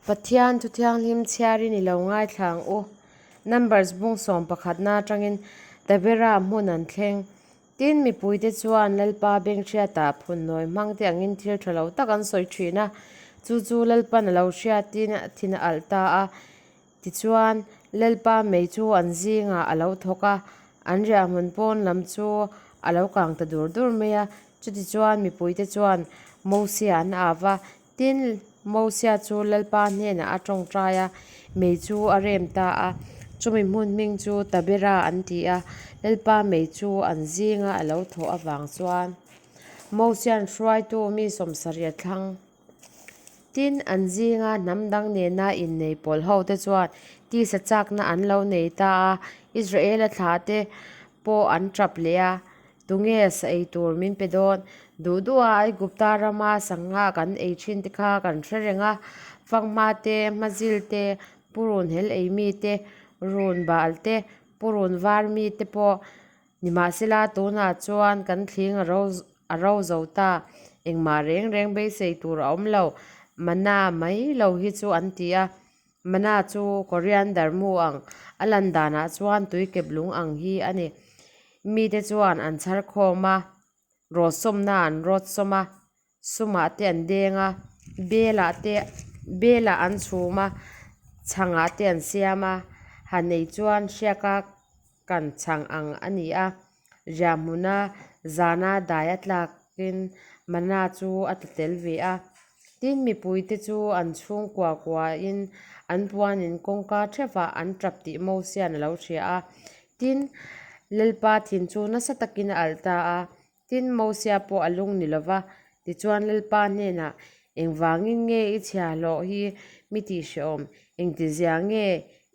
Pathian thu thianghlim chhiarin i lo ngaithla ang u. Numbers bung sawm pakhatna atangin Tabera hmun an thleng. Tin, mipuite chuan Lalpa benghriatah phunnawi hmangte angin thil tha lo tak an sawi thin a. Chu chu Lalpan a lo hriatin a thin a alh ta a. Tichuan, Lalpa mei chu an zingah a lo thawk a, an riahhmun pawn lam chu a lo kang ta dur dur mai a. Chutichuan, mipuite chuan Mosia an av a. Tin, Mosia chu Lalpa hnenah a tawngtai a, mei chu a rem ta a. Chumi hmun hming chu Tabera an ti a, Lalpa mei chu an zinga a lo thawh avang chuan Mosia'n hruaitu mi sawmsarih a thlang. Tin, an zinga hnam dang nena innei pawl hote chuan tisa chakna an lo nei ta a, Israela thlahte pawh an tap leh a, Tunge sa ei tur min pe dawn? Duh duha Aigupta rama sangha kan ei thin te kha kan hre reng a, fanghma te, hmazil te, purun hel ei mi te, run bal te, purun var mi te pawh Nimahsela, tunah chuan kan thling a ro a ro zo ta. Engmah reng reng beisei tur a awm lo. Mana mai lo hi chu an ti a. Mana chu coriander mu ang, a lan danah chuan tui kep lung ang hi a ni. Mite chuan an chhar khawm a, rawtsawmna an rawtsawm a, sumah te an deng a, belah te belah an chhum a, chhangah te an siam a, han ei chuan hriaka kan chhang ang a ni a, riahhmuna zana dai a tlakin mana chu a tla tel ve a. Tin, mipuite chu an chhungkua kuain an puanin kawngka theuhah an tap tih Mosia'n a lo hria a. Tin, Lalpa thin chu nasa takin a alh ta a, Tin, Mosia pawh a lung ni lo va, tichuan Lalpa hnenah, Engvangin nge i chhiahhlawh hi mi tihhrehawm? Engtizia nge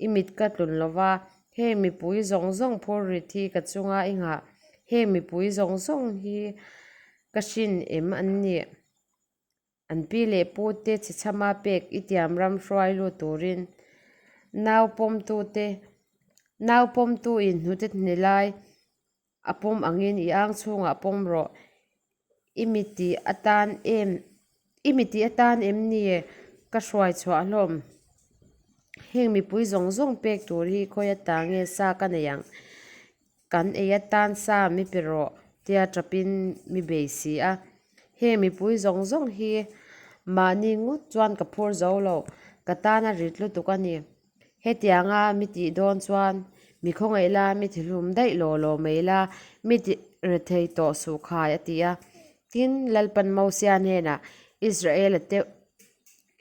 i mit ka tlun lo va, heng mipui zawng zawng phurrit hi ka chunga i nghah? Heng mipui zawng zawng hi ka hrin em an nih? An pi leh pu te chhechhama pek i tiam ram hruai lut turin nau pawmtute nau pawmtu in hnute hni lai a pawm angin i ang chhungah pawm rawh. I mi tih atan em i mi tih atan em ni ka hruai chhuah hlawm? Heng mipui zawng zawng pek tur hi khawi ata nge sa ka nei ang? Kan ei atan sa mi pe rawh tia tapin mi bei si a. Heng mipui zawng zawng hi mahni ngawt chuan ka phur zo lo, ka tan a rit lutuk a ni. Hetianga mi tih dawn chuan mi khawngaih la, mi thihlum daih law law mai la, mi ti rethei tawh suh khai a ti a. Tin, Lalpan Mosia hnenah Israela te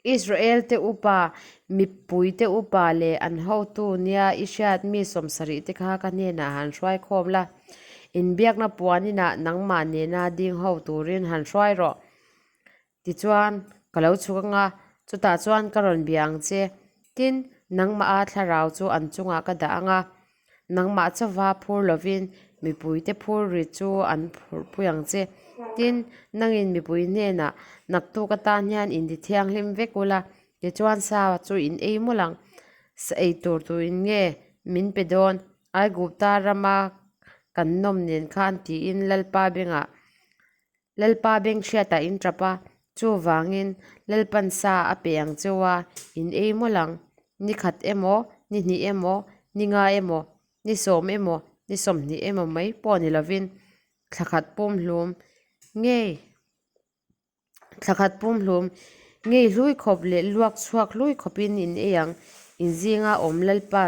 Israel te upa, mipui te upa leh an hotu nia i hriat mi sawmsarih te kha ka hnenah han hruai khawm la, inbiakna puan inah nangmah nena ding ho turin han hruai rawh. Tichuan, ka lo chhuk anga, chutah chuan ka rawn bia ang che. Tin, nangmaha thlarau chu an chungah ka dah anga, Nangmah chauva phur lovin mipuite phur ri chu an phurhpui ang che. Tin, nangin mipui hnenah naktuk atan hian inti thianghlim vek ula, tichuan sa chu in ei mawlh ang. Sa ei tur tuin nge min pe dawn? Aigupta rama kan nawm nen khan tiin Lalpa bengah Lalpa beng hriatah in tap a, chuvangin Lalpan sa a pe ang cheu a, in ei mawlh ang. Ni khat emaw, ni hnih emaw, ni nga emaw, ni sawm emaw, ni sawmhnih emaw mai pawh ni lovin thla khat pumhlum ngei thla khat pumhlum ngei hlui khawp leh luak chhuak hlui khawpin in ei ang. In zinga awm Lalpa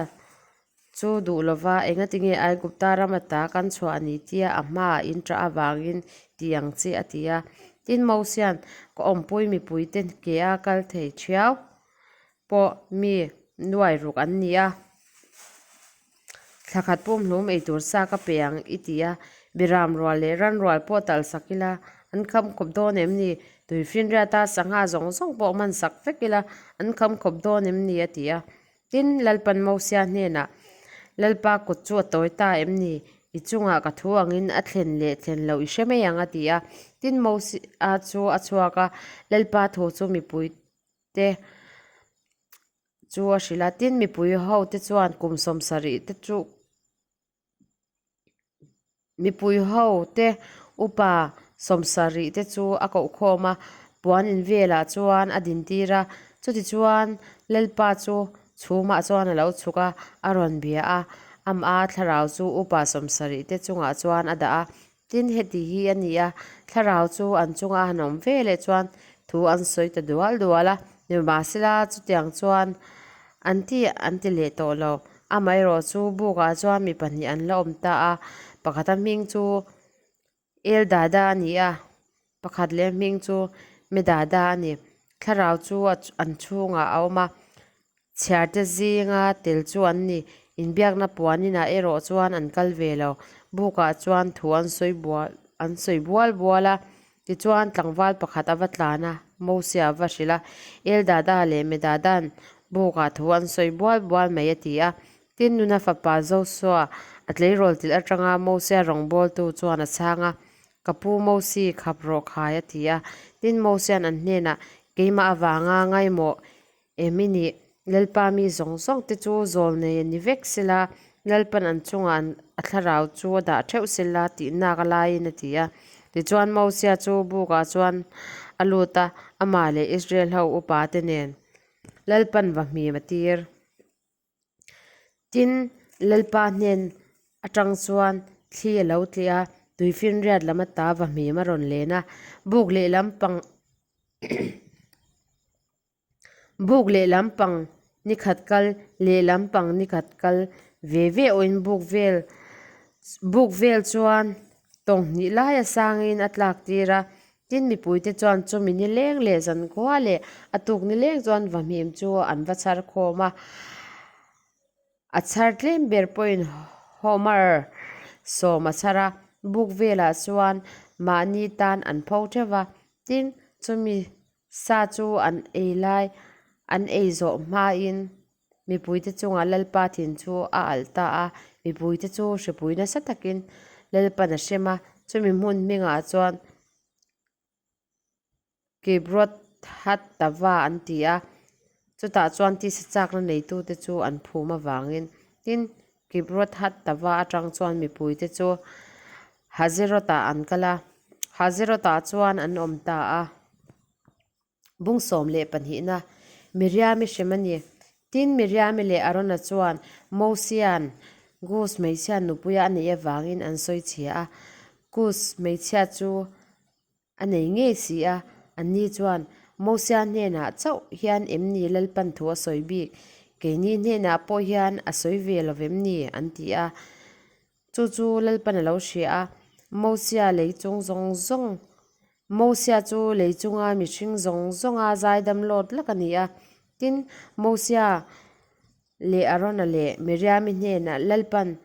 Chu duh lova engatinge Aigupta ram ata kan chhuah a ni tia a hmaah in ṭah avangin ti ang che a ti a. Tin, Mosia'n ka awmpui mipuite ke a kal thei ṭhiau pawh mi nuai ruk an ni a. Thla khat pumhlum ei tur sa ka pe ang i ti a, biram rual leh ran rual pawh talh sak ila an kham khawp dawn em ni? Tuifinriata sangha zawng zawng pawh hman sak vek ila an kham khawp dawn em ni? a ti a. Tin, Lalpan Mosia hnenah, Lalpa kut chu a tawi ta em ni? I chungah ka thu angin a thlen leh thlen loh i hre mai ang, a ti a. Tin, Mosia chu a chhuak a, Lalpa thu chu mipuite chu a hrilh a. Tin, mipui hote chuan kum sawmsarih te chu. Mipui ho te upa sawmsarih te chu a koh khawm a, puan in velah chuan a din tir a. Chutichuan, Lalpa chu chhumah chuan a lo chhuk a, a rawn bia a, amah thlarau chu upa sawmsarih te chungah chuan a dah a. Tin, heti hi a ni a, thlarau chu an chunga a han awm ve leh chuan thu an sawi ta dual dual a, nimahsela chutiang chuan an ti an ti leh tawh lo. Amaherawhchu bukah chuan mi pahnih an la awm ta a, pakhata hming chu Eldada a ni a, pakhat leh hming chu Medada a ni. Thlarau chu an chhungah a awm a, chhiarte zinga tel chu an ni. Inbiakna puan inah erawh chuan an kal ve lo. Bukah chuan thu an sawi bual an sawi bual bual a, tichuan tlangval pakhat a va tlan a, Mosia a va hrilh a, Eldada leh Medada'n bukah thu an sawi bual bual mai a ti a. Tin, Nuna fapa Josua, a tleirawl tilh atanga Mosia rawngbawltu chuan a chhang a, Ka pu Mosi, khap rawh khai, a ti a. Tin, Mosia'n an hnenah, Keimah avanga ngaimawh em i nih? Lalpa mi zawng zawng te chu zawlnei a ni vek sela, Lalpa'n an chungah a thlarau chu a dah theuh sela tih nak a laiin a ti a. Tichuan, Mosia chu bukah chuan a lut a, amah leh Israel ho upa te nen Lalpa'n va hmim a tir. Tin, Lalpa hnen atang chuan thli a lo tleh a, tuifinriat lam ata va hmim a rawn len a, buk lehlam pang buk lehlam pang ni khat kal lehlam pang ni khat kal ve ve awhin buk vel buk vel chuan tawng hnih laia sangin a tlak tir a. Tin, mipuite chuan chumi nileng leh zankhua leh a tuk nileng chuan vahmim chu an va chhar khawm a. A chhar tlem ber pawhin Homer sawm a chhar a, buk velah chuan mahni tan an pho theuh va. Tin, chumi sa chu an ei lai an ei zawh hmain mipuite chungah Lalpa thin chu a alh ta a, mipuite chu hripui nasa takin Lalpan a hrem a, chumi hmun hmingah chuan Kibroth Hattava an ti a, chutah chuan tisa chakna neitute chu an phum avangin. Tin, Kibroth Hattava atang chuan mipuite chu Hazeroth-ah an kal a, Hazeroth-ah chuan an awm ta a. Bung sawm leh pahnihna, Miriami hrem a ni. Tin, Miriami leh Arona chuan Mosia'n Gus hmeichhia nupuia a neih avangin an sawi chhia a. Gus hmeichhia chu a nei ngei si a, anni chuan, Mosia hnenah chauh hian em ni Lalpan thu a sawi bik? Keini hnenah pawh hian a sawi ve lo vem ni? an ti a. Chu chu Lalpan a lo hria a, Mosia lei chung zawng zawng, Mosia chu lei chunga mihring zawng zawnga zaidam lawt lak a ni a. Tin, Mosia leh Arona leh Miriami hnenah Lalpan,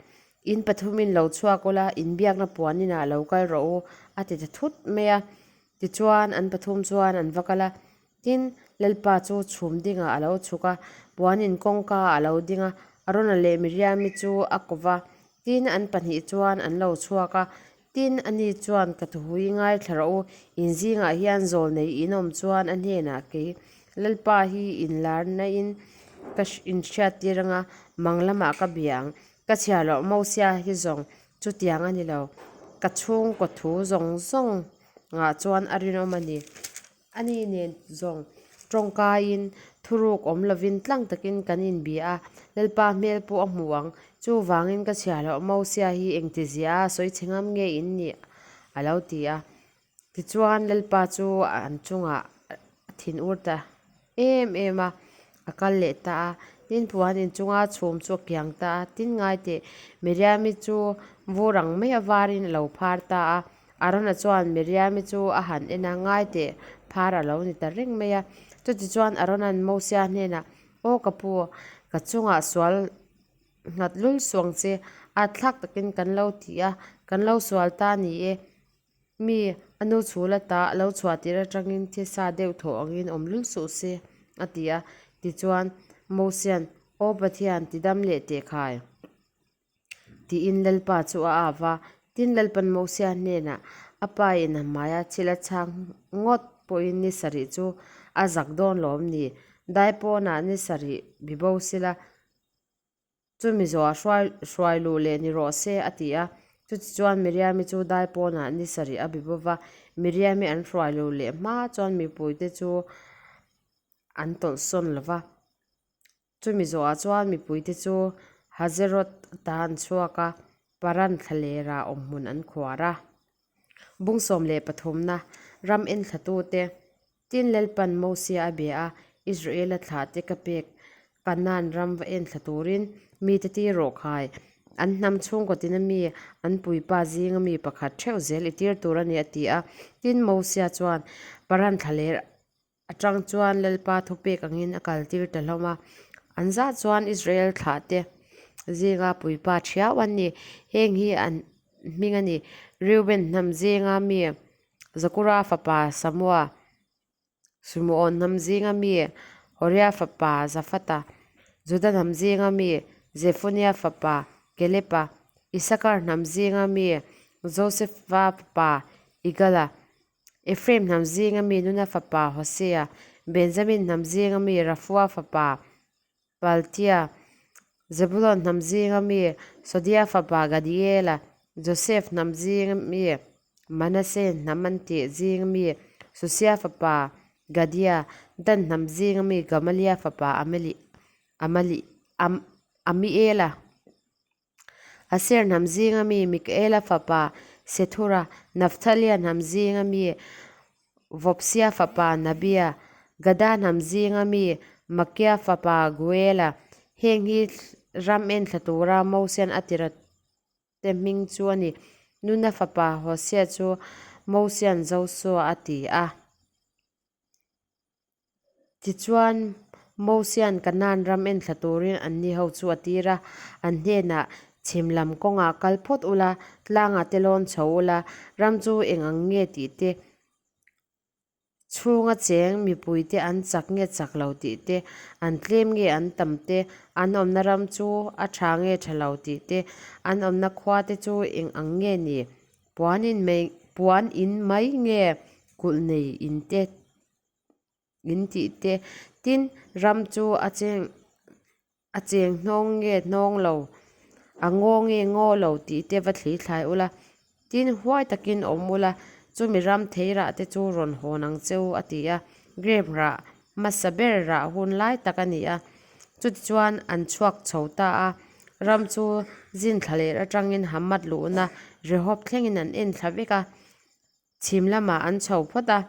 In pathumin lo chhuak ula, inbiakna puan inah lo kal rawh u, a ti ta thut mai a. Tichuan, an pathum chuan an va kal a. Tin, Lalpa chu chhum dingah a lo chhuk a, puanin kawngka a lo ding a, Arona leh Miriami chu a ko va. Tin, an pahnih chuan an lo chhuak a. Tin, ani chuan, Ka thuhui ngaithla rawh u, in zingah hian zawlnei in awm chuan a hnenah kei Lalpa hi inlarnain ka inhriattir anga mang lamah ka bia ang. Ka chhiar loh Mosia hi zawng chutiang a ni lo, ka chhungkaw thu zawng zawngah chuan a rinawm a ni. Ani nen zawng tawngkaiin thuruk awm lovin tlang takin kan inbia a, Lalpa hmel pawh a hmu ang. Chuvangin ka chhiah loh Mosia hi engtizia a sawi chhe ngam nge in nih? a lo ti a. Tichuan Lalpa chu an chungah a thin ur ta em em a, a kal leh ta a. Tin puan inchunga chhum chu a kiang ta a, tin ngai teh Miriami chu vur ang mai a varin a lo phar ta a. Arona chuan Miriami chu a han en a, Ngai teh, phar a lo ni ta reng mai a. Chutichuan Arona'n Mosia hnenah, Aw ka pu, ka chungah sual nghat lul suang che, at thlak takin kan lo ti a, kan lo sual ta ni e. Mi, a nu chhul ata a lo chhuah tir atangin thisa deuh thawh angin awm lul suh se, a ti a. Tichuan Mosia'n, Aw Pathian, tidam leh teh khai. Tiin Lalpa chu a av a. Tin, Lalpan Mosia hnenah, A pa in a hmaia thil a chhang ngawt pawhin ni sarih chu a zak dawn lawm ni? Dai pawnah ni sarih bi bo sila, chumi zawhah hruai hruai luh leh ni rawh se, a ti a. Chutichuan Miriami chu dai pawnah ni sarih a bi bo va. Miriami an hruai luh leh hma chuan mipuite chu. an tawlhsawn lo va. Chumi zawhah chuan mipuite chu Hazeroth ata an chhuak a, Paran thlalerah awmhmun an khuar a. Bung 13na ram enthlatute Tin Lalpan Mosia a bia a, Israela thlahte ka pek Kanaan ram va enthla turin mite tir rawh khai. An hnam chhungkaw tina mi an puipa zinga mi pakhat theuh zel i tir tur a ni a ti a. Tin Mosia chuan Paran thlaler Atang chuan Lalpa thupek angin a kaltir ta hlawm a, an zah chuan Israel thlahte zinga puipa thiau an ni. Heng hi an hming a ni, Reuben hnam zinga mi Zakura fapa Samua, Simeon hnam zinga mi Horia fapa Zafata, Juda hnam zinga mi Zefunia fapa Kelepa, Isakar hnam zinga mi Josefa fapa Igala, Ephraim hnam zinga mi Nuna fapa Hosea, Benjamin hnam zinga mi Rafua fapa Paltia, Zebulon hnam zinga mi Sodia fapa Gadiela, Josef hnam zinga mi Manase hnam an tih zinga mi Susia fapa Gadia, Dan hnam zinga mi Gamalia fapa Amiela. Aser hnam zinga mi Mikaela fapa Sethura, Nafthalia hnam zinga mi Vopsia fapa Nabia, Gada hnam zinga mi Makia fapa Guela, heng hi ram enthla tura Mosian a tira te hming chu a ni. Nuna fapa Hosea chu Mosian Josua a ti a. Tichuan, Mosia'n Kanaan ram enthla turin anni ho chu a tir a, an hnenah, Chhim lam kawngah kal phawt ula, tlangah te lawn chho ula, ram chu eng ang nge tih te, chhunga cheng mipuite an chak nge chak lo tih te, an tlem nge an tam te, an awmna ram chu a tha nge tha lo tih te, an awmna khua te chu eng ang nge ni, puan in mai puan in mai nge kulh nei in te in tih te, tin ram chu a cheng a cheng hnawng nge hnawng lo a ngaw nge ngaw lo tih te va thli thlai ula, tin huai takin awm ula chumi ram thei rah te chu rawn hawn ang che u a ti a, grape rah hmasa ber rah hun lai tak a ni a, chutichuan an chhuak chho ta a, ram chu zin thla leh atangin Hamath luhna Rehob thlengin an en thla vek a. Chhim lamah an chho phawt a,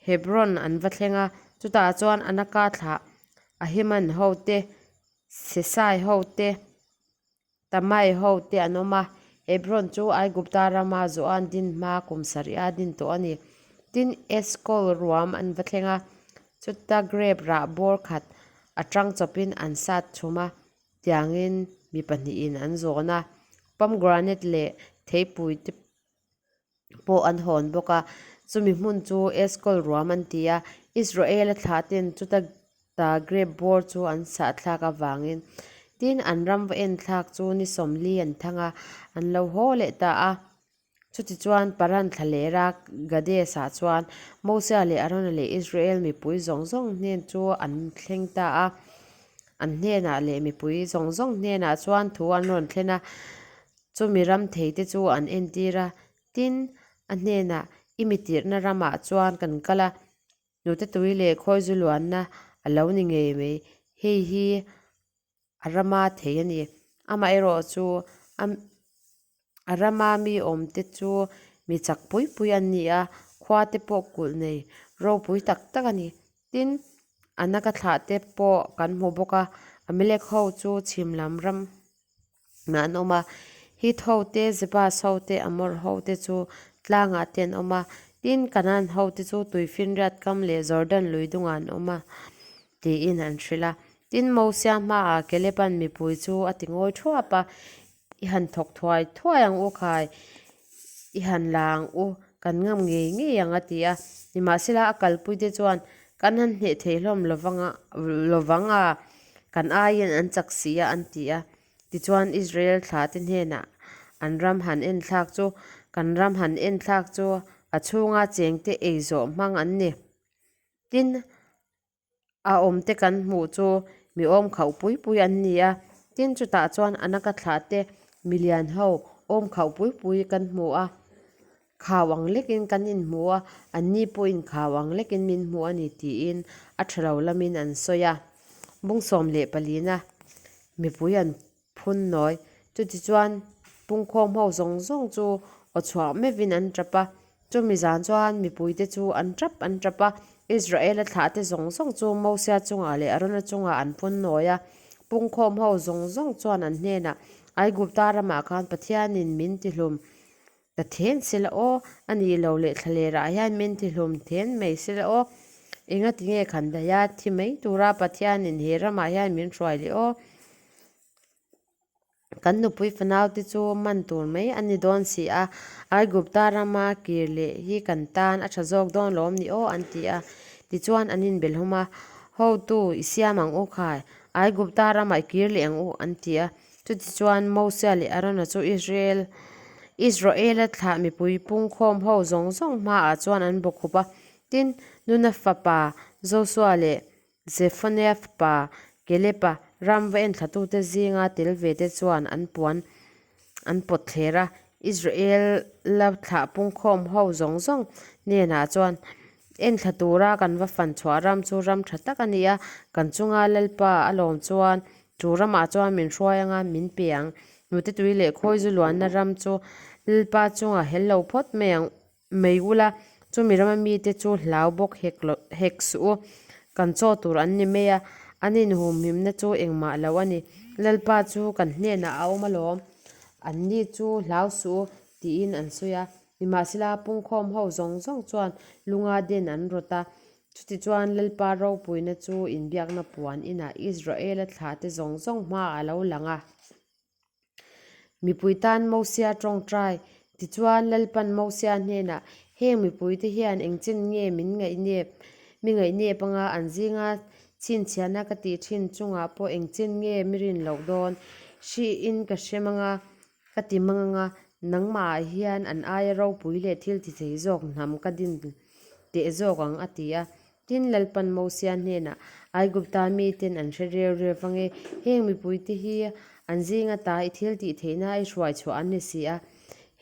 Hebron an va thleng a, chutah chuan Anaka thlah Ahiman ho te, Sesai ho te, Tamai ho te an awm a. Hebron chu Aigupta rama Zoan din hma kum sarih a din tawh a ni. Tin, Eskol ruam an va thleng a, chuta grep rah bawr khat a tang chawpin an sat chhum a, tiangin mi pahnihin an zawn a, pomegranate leh theipui te pawh an hawn bawk a, chumi hmun chu Eskol ruam an ti a, Israela thlahten chuta ta grape bawr chu an sahthlak avangin tin an ram va enthlak chu ni sawmli an thang a, an lo haw leh ta a. Chutichuan Paran thlalera Gades-ah chuan Mosia leh Arona leh Israel mipui zawng zawng hnen chu an thleng ta a, an hnenah leh mipui zawng zawng hnenah chuan thu an rawn thlen a, Chumi ram theite chu an entir a, tin, a hnenah, I mi tirhna ramah chuan kan kal a, hnute tui leh khawizu luanna a lo ni ngei mai, hei hi a rama thei a ni. Amaherawh chu a rama mi awmte chu mi chak pui pui an ni a, khua te pawh kulh nei ropui tak tak a ni. Tin, Anaka thlah te pawh kan hmu bawk a, Amalek ho chu chhim lam ram ah an awm a, Hit ho te, Jebus ho te, Amor ho te chu tlangah te an awm a, tin Kanaan ho te chu Tuifinriat kam leh Jordan lui dungah an awm a tiin an hrilh a. Tin, Mosia hmaah Keleban mipui chu a ti ngawi thuap a, I han thawk thuai thuai ang u khai, i han la ang u, kan ngam ngei ngei ang a ti a. Nimahsela a kalpuite chuan kan han hneh thei hlawm lovang a, Kan aiin an chak si a, an ti a. Tichuan, Israel thlate hnenah an ram han enthlak chu, Kan ram han enthlak chu a chhunga chengte ei zawh hmang an ni. Tin, a awmte kan hmuh chu mi awm khauh pui pui an ni a. Tin, chutah chuan Anaka thlahte milian ho awm khauh pui pui kan hmu a. Khau ang lekin kan inhmu a, anni pawhin khau ang lekin min hmu a ni tiin a tha lo lamin an sawi a. Bung 14a mipui an phun nawi. Chutichuan pungkhawm ho zawng zawng chu aw chhuah meuhin an tap a. Chumi zan chuan mipuite chu an tap an tap a, Israela thlahte zawng zawng chu Mosia chungah leh Arona chungah an phun nawi a. Pungkhawm ho zawng zawng chuan an hnenah, Aigupta ramah khan Pathianin min tihlum ta then sela aw, a nih lo leh thlalerah hian min tihlum then mai sela aw, engatinge khandaia thi mai tura Pathianin he ramah hian min hruai leh aw? Kan nupui fanaute chu man tur mai a ni dawn si a, Aigupta rama kir leh hi kan tan a tha zawk dawn lawm ni aw an ti a. Tichuan an inbelhawm a, Hotu, i siam ang u khai, Aigupta ramah i kir leh ang u an ti a. Chutichuan Mosia leh Arona chu Israel Israela thlah mipui pungkhawm ho zawng zawng hmaah chuan an bawkhup a. Tin, Nuna fapa Josua leh Zephaniah fapa Caleb-a ram va enthlatute zinga tel ve te chuan an puan an pawt thler a, Israel-a thlah pungkhawm ho zawng zawng hnenah chuan, Enthla tura kan va fan chhuah ram chu ram tha tak a ni a, kan chunga Lalpa a lawm chuan chu ramah chuan min hruai anga min pe ang. Hnute tui leh khawi zu luanna ram chu Lalpa chunga hel lo phawt mai ang. Mai ula, chumi rama mite chu hlau bawk hek lo hek suh u. Kan chaw tur an ni mai a, an inhumhimna chu engmah lo a ni. Lalpa chu kan hnenah a awm alawm, anni chu hlau suh u, tiin an sawi a. Nimahsela, pungkhawm ho zawng zawng chuan lunga den an rawt a. Chutichuan, Lalpa ropuina chu inbiakna puan inah Israela thlahte zawng zawng hmaah a lo lang a. Mipui tan Mosia tawngtai. Tichuan, Lalpan Mosia hnenah, Heng mipuite hian engchen nge min ngaihnep, mi ngaihnep anga an zinga chhinchhiahna ka tih thin chungah pawh engchen nge mi rin loh dawn? Hriin ka hrem anga, ka ti mang anga, nangmahah hian an aia ropui leh thil ti thei zawk hnam ka din teh zawk ang, a ti a. Tin, Lalpan Mosia hnenah, Aigupta miten an hre reu reu vang e, heng mipuite hi an zinga ta i thil tih theihna i hruai chhuah an ni si a.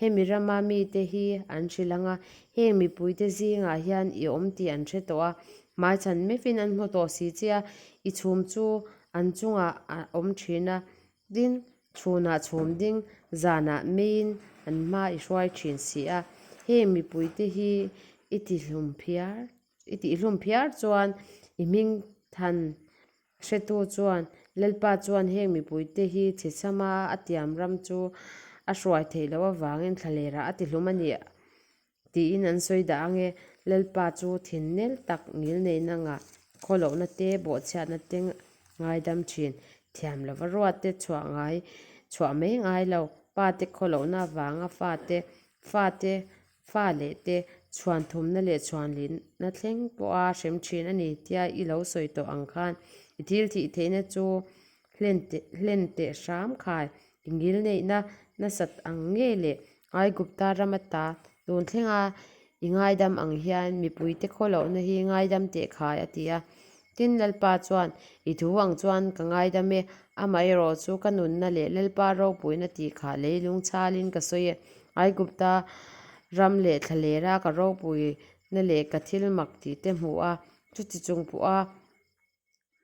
Hemi rama mite hi an hrilh ang a, heng mipuite zingah hian i awm tih an hre tawh a, hmaichhan meuhin an hmu tawh si che a, i chhum chu an chungah a awm thin a. Tin, chhunah chhum ding, zanah meiin an hma i hruai thin si a, heng mipuite hi i tihlum phiar i tihlum phiar chuan i hming than hretu chuan Lalpa chuan heng mipuite hi chhechhama a tiam ram chu a hruai theih loh avangin thlalerah a tihlum a ni Tiin an sawi dah ang e. Lalpa chu thinnel tak ngilneihna ngah khawlohna te, bawhchhiatna te ngaidam thin. Thiam lova ruat te chhuah ngai chhuah mai ngai lo. Pa te khawlohna avanga fa te, fa te, fa leh te chhuan thumna leh chhuan lihna thleng pawha hrem thin a ni tia i lo sawi tawh ang khan i thil thih theihna chu hlen teh hlen teh hram khai i ngilneihna nasat ang nge le Aigupta ram ata tun thlenga i ngaidam ang hian mipuite khawlohna hi ngaidam teh khai a ti a. Tin, Lalpa chuan, I thu ang chuan ka ngaidam e, amaherawh chu ka nunna leh Lalpa ropuina tih kha leilung chhalin ka sawi e. Aigupta ram leh thlalera ka ropuina leh ka thil mak tih te hmuh a, chuti chung pawha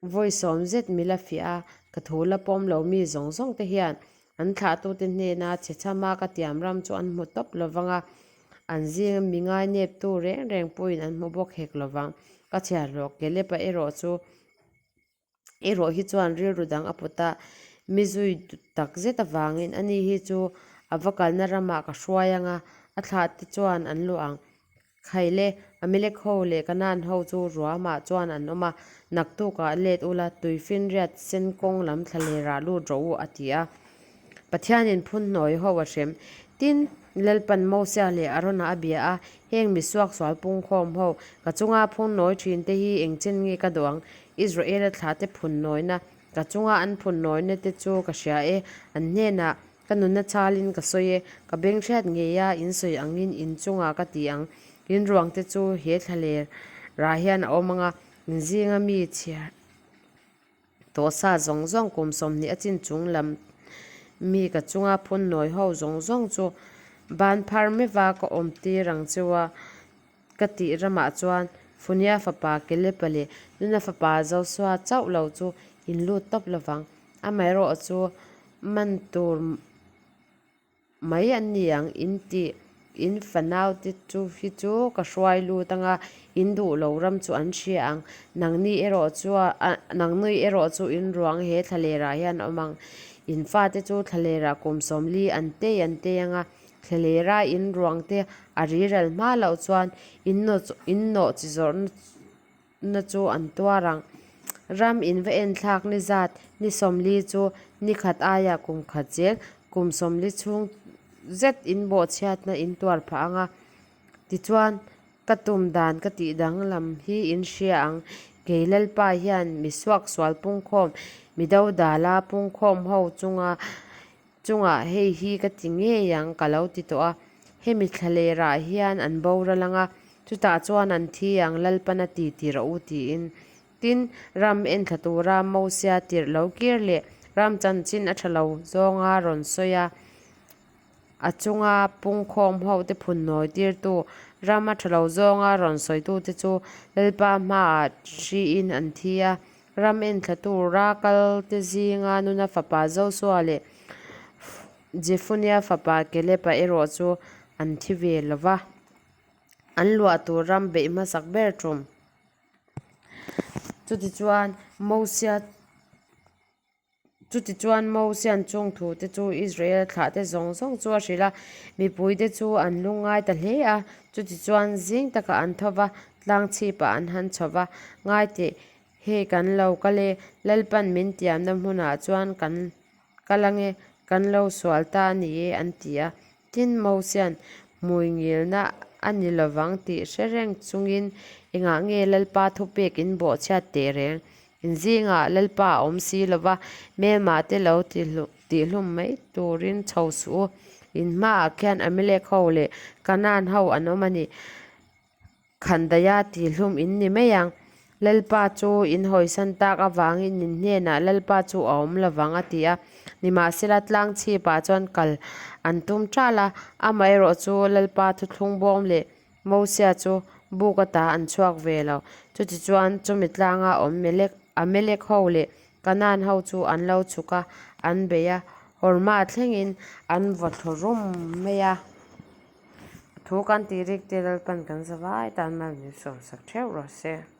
Vawi sawm zet mi la fiah a, ka thu la pawm lo mi zawng zawng te hian an thlahtute hnena chhe chhama ka tiam ram chu an hmu tawp lo vang a, an zinga mi ngai neptu reng reng pawhin an hmu bawk hek lo vang. Ka chhiar hlawh Caleb-a erawh chu erawh hi chuan rilru dang a put a, mi zui tak zet avangin ani hi chu a va kalna ramah ka hruai ang a, a thlahte chuan an luah ang. Khaile, Amalek ho leh Kanaan ho chu ruamah chuan an awm a, naktukah let ula, tuifinriat sen kawng lam thlalerah lut rawh u, a ti a. Pathianin phunhnawi ho a hrem. Tin, Lalpan Mosia leh Arona a bia a, Heng mi suaksual pungkhawm ho, ka chunga phunhnawi thinte hi engchen nge ka duh ang? Israela thlahte phunhnawina, ka chunga an phunhnawina te chu ka hria e, an hnenah Ka nunna chalin ka sawi e, ka beng hriat ngei a, in sawi angin in chungah ka ti ang. In ruangte chu he thlaler rah hian a awm ang a, in zinga mi chhiar tawh sa zawng zawng kum 20 a chin chung lam mi ka chunga phun nawi ho zawng zawng chu. Ban phar meuha ka awm tir ang cheu a, ka tih ramah chuan Funia fapa Kelepa leh Nuna fapa Josua chauh lo chu in lut tawp lovang. Amaherawh chu man tur mai an ni ang in tih in fanaute chu hi chu ka hruai lut anga in duh lo ram chu an hria ang. Nangni erawh chuan nangni erawh chu in ruang he thlalerah hian a awm ang. In fate chu thlalerah kum 40 an tei an tei anga thlalera in ruang te a riral hma loh chuan in in nawh chi zawrhna na chu an tuar ang. Ram in va en thlak ni zat ni 40 chu ni khat aia kum khat zel kum 40 chhung zet in bawhchhiatna in tuar phah ang a. Tichuan, ka tum dan ka tih danglam hi in hria ang. Kei Lalpa hian mi suaksual pungkhawm, mi dodala pungkhawm ho chunga chungah hei hi ka ti ngei ang ka lo ti tawh a, hemi thlalerah hian an boral ang a, chutah chuan an thi ang Lalpan a ti ti rawh u tiin. Tin, ram enthla tura Mosia tirh lo kir leh ram chanchin a tha lo zawnga rawn sawi a, a chunga pungkhawm ho te phunnawi tirtu ram a tha lo zawnga rawn sawitute chu Lalpa hmaah hriin an thi a, Ram enthla tura kalte zinga Nuna fapa Josua leh Jefunia fapa Kelepa erawh chu an thi ve lo va, an luah tur ram beih hmasak ber tum. Chutichuan Mosia Chutichuan Mosia'n chung thute chu Israel thlahte zawng zawng chu a hrilh a, mipuite chu an lungngai ta hle a. Chutichuan zing takah an tho va, tlang chhipah an han chho va, Ngai teh, hei kan lo kal e, Lalpan min tiamna hmunah chuan kan kal ange, kan lo sual ta a ni e, an ti a. Tin, Mosia'n hmui ngilna a ni lovang tih hre reng chungin engah nge Lalpa thupek in bawhchhiat teh reng? In zingah Lalpa a awm si lova, hmelmah te lo tihlum mai turin chho suh u. In hmaah khian Amalek ho leh Kanaan ho an awm a ni. Khandaia tihlum in ni mai ang. Lalpa chu in hawisan tak avangin in hnenah Lalpa chu a awm lovang a ti a. Nimahsela tlang chhipah chuan kal an tum ṭal a, amaherawh chu Lalpa thuthlung bawm leh Mosia chu buk ata an chhuak ve lo. Chutichuan chumi tlanga awm Amalek ho leh Kanaan ho chu an lo chhuk a, an bei a, Horma thlengin an vaw thlu rum mai a. Thu kan tih rik te Lalpan kan zavai tan mal min sawmsak theuh rawh se.